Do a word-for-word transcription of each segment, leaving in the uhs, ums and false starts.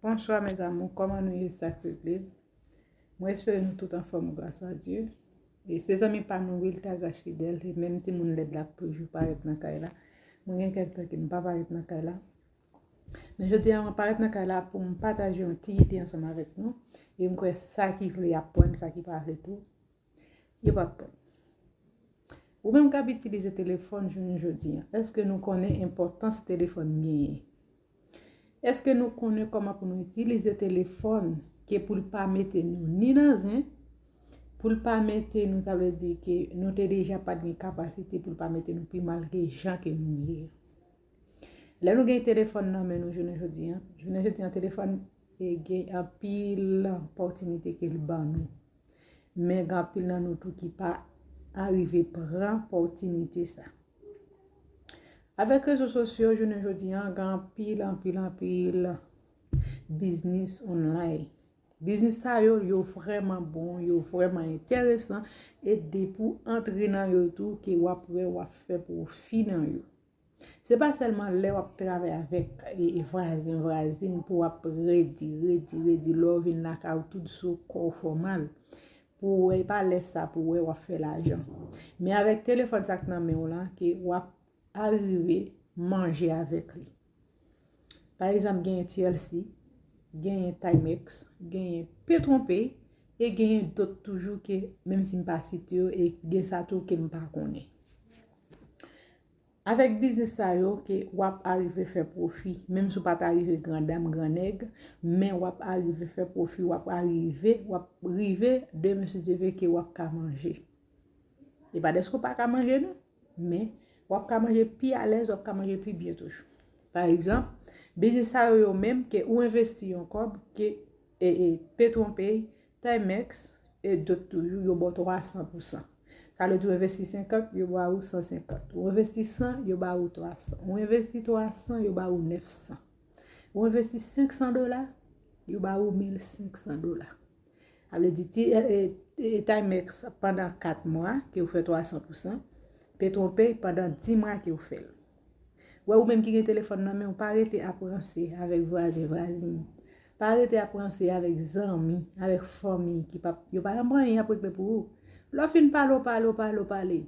Bonsoir mes amours, kòman nou ye, sa k regle? Mwen espere nou tout anfòm gras a Dye. E se zanmi pa nou Wilta Gras Fidèl, e menm timoun lèd la k toujou parèt nan kay la. Mwen gen kèk tan ke m pa parèt nan kay la. Men jodi a mwen parèt nan kay la pou m pataje yon ti ide ansanm avèk nou. E m kwè sa ki vle aprann, sa ki pa vle tou, yo p ap pè. Ou menm k ap itilize telefòn jounen jodi a, èske nou konnen enpòtans telefòn genyen? Èske nou konnen kòman pou nou itilize telefòn ke pou l pa mete nou ni nan zen, pou l pa mete nou, sa vle di ke nou te deja pa t gen kapasite pou l pa mete nou pi mal ke jan ke nou ye? Lè nou gen telefòn nan men nou jounen jodi a, jounen jodi a telefòn e gen anpil opòtinite ke l ban nou. Men gen anpil nan nou tou ki pa arive pran opòtinite sa. Avèk rezo sosyo, jounen jodi a, gen anpil, anpil, anpil biznis online. Biznis sa yo, yo vrèman bon, yo vrèman enteresan, e depi w antre nan yo tou, ke w ap wè w ap fè pwofi nan yo. Se pa sèlman lè w ap travay avèk e, e vwazen, vwazin pou w ap redi, redi, redi, lè w vin lakay ou tout zo kò w fè w mal. Pou w wè, e pa lè sa pou w wè w ap fè lajan. Men avèk telefòn sa k nan men w la, ke w ap arive manje avèk li. Pa egzanp, genyen T L C, genyen Timex, genyen Petronpay, e genyen dòt toujou ke, menm si m pa site yo, e gen sa tou ke m pa konnen. Avèk biznis sa yo ke w ap arive fè pwofi, menm si w pa t arive gran dam, gran nèg, men w ap arive fè pwofi, w ap arive, w ap rive, demen si Dye ve ke w ap ka manje. E pa dèske w pa ka manje non, men w ap ka manje pi alèz, w ap ka manje pi byen toujou. Pa egzanp, biznis sa yo, yo menm ke ou envesti yon kòb ke e, e, Petronpay, Timex, e dòt toujou, yo ba w twa san pou san. Sa vle di ou envesti senkant, yo ba ou san senkant. Ou envesti san, yo ba ou twa san. Ou envesti twa san, yo ba ou nèf san. Ou envesti senk san dola, yo ba ou mil senk san dola. Sa vle di ti, e, e, e, Timex pandan kat mwa ke ou fè twa san pou san, Petronpay pandan dis mwa ke ou fè l. Wè, ou menm ki gen telefòn nan men w, pa rete ap ranse avèk vwazen, vwazin. Pa rete ap ranse avèk zanmi, avèk fanmi ki p ap, yo pa janm pran anyen y ap regle pou ou. Lè w fin pale, w pale, w pale, w pale.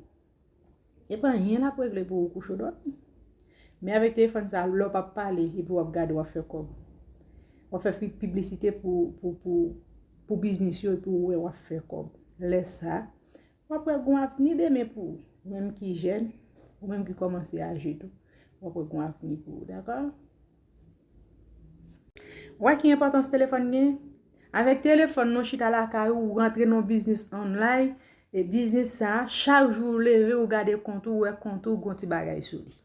E pa anyen l ap regle pou ou, kouche w dòmi. Men avèk telefòn sa, lè w p ap pale, epi w ap gade, w ap fè kòb. W ap fè pi-, piblisite pou, pou, pou, pou biznis yo, epi w wè w ap fè kòb. Lè sa, w ap wè gon avni demen pou ou. Ou menm ki jèn, ou menm ki kòmanse aje tou, w ap wè gon avni pou ou, dakò? Wè ki enpòtans telefòn gen? Avèk telefòn, nou chita lakay ou, ou rantre nan biznis online, e biznis sa, chak jou ou leve, ou gade kont ou, ou wè kont ou, gon ti bagay sou li.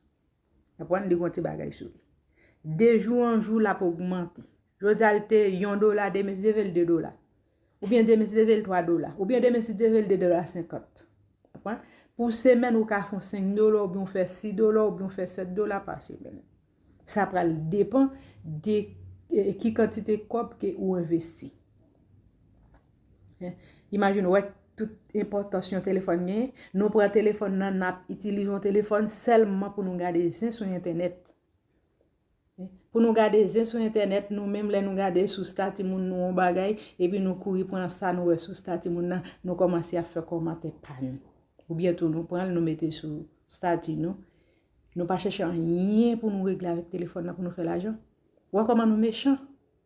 Konprann, li gon ti bagay sou li. De jou an jou, l ap ogmante. Jodi a, l te yon dola, demen si Dye ve l de dola. Oubyen demen si Dye ve l twa dola. Oubyen demen si Dye ve l de dola senkant. Konprann? Pou semèn, ou ka fè yon senk dola, oubyen ou fè sis dola, oubyen ou fè sèt dola pa semèn. Sa pral depann de, e, ki kantite kòb ke ou envesti. Hein? Imajine, wè tout enpòtans yon telefòn genyen. Nou pran telefòn nan, n ap itilize yon telefòn sèlman pou nou gade zen sou entènèt. Hein? Pou nou gade zen sou entènèt, nou menm lè nou gade sou stati moun nou yon bagay, epi nou kouri pran sa nou wè sou stati moun nan, nou kòmanse ap fè kòmantè pa nou. Oubyen tou nou pran l, nou mete sou stati nou. Nou pa chèche anyen pou nou regle avèk telefòn nan pou nou fè lajan. Wè kòman nou mechan?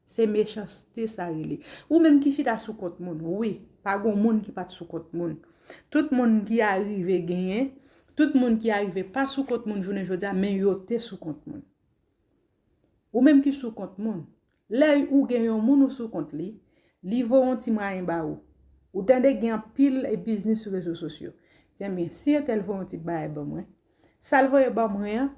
Se mechanste sa rele. Ou menm ki chita sou kont moun, wi, pa gon moun ki pa t sou kont moun. Tout moun ki arive genyen, tout moun ki arive pa sou kont moun jounen jodi a, men yo te sou kont moun. Ou menm ki sou kont moun, lè ou gen yon moun ou sou kont li, li voye yon ti mwayen ba ou. Ou tande gen anpil, e, biznis sou rezo sosyo. Ebyen, si entèl voye yon ti bagay ban mwen, sa l voye ban mwen an,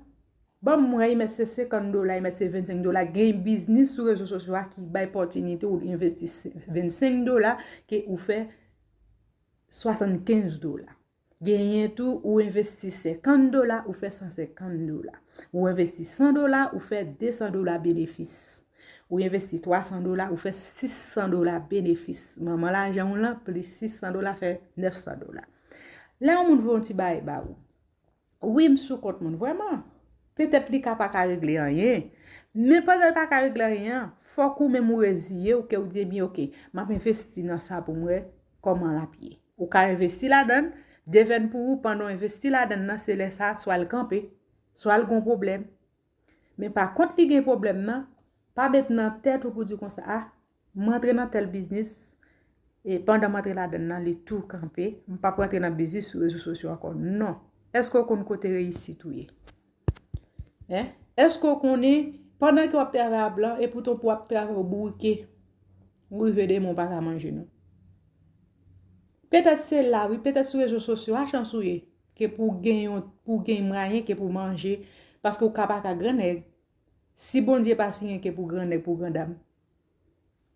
ban mwen, li mèt se senkant dola, li mèt se vennsenk dola. Gen biznis sou rezo sosyo a ki bay pòtinite ou envesti vennsenk dola ke ou fè swasannkenz dola. Genyen tou, ou envesti senkant dola, ou fè san senkant dola. Ou envesti san dola, ou fè de san dola benefis. Ou envesti twa san dola, ou fè sis san dola benefis. Manman lajan w lan, plis sis san dola, fè nèf san dola. Lè yon moun voye yon ti bagay ba ou, wi, m sou kont moun, vrèman. Petèt li ka pa ka regle anyen. Men pandan l pa ka regle anyen an, fòk ou menm ou reziye w ke ou di, ebyen, oke, m ap envesti nan sa pou m wè kòman l ap ye. Ou ka envesti ladan l, devèn pou ou, pandan w envesti ladan l nan, se lè sa a, swa l kanpe, swa l gon pwoblèm. Men pa kont li gen pwoblèm nan, pa met nan tèt ou pou di konsa, a, m antre nan tèl biznis, e pandan m antre ladan l nan, li tou kanpe, m p ap rantre nan biznis sou rezo sosyo ankò. Non. Èske w konn kote reyisit ou ye? Hein? Èske w konnen, pandan ke w ap travay a blan, e poutan pou w ap travay ou bourike, ou rive demen w pa ka manje non. Petèt se la, wi, petèt sou rezo sosyo a chans ou ye, ke pou gen yon, pou gen mwayen ke pou manje, paske w ka pa ka grannèg. Si Bondye pa siyen ke pou grannèg, pou grandam,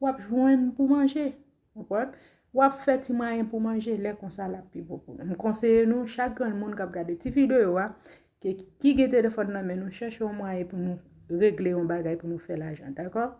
w ap jwenn pou manje. Konprann? W ap fè ti mwayen pou manje, lè konsa l ap pi bon pou nou. M konseye nou, chak granmoun k ap gade ti videyo a, ke, ki gen telefòn nan men nou, chèche yon mwayen pou nou regle yon bagay pou nou fè lajan, dakò?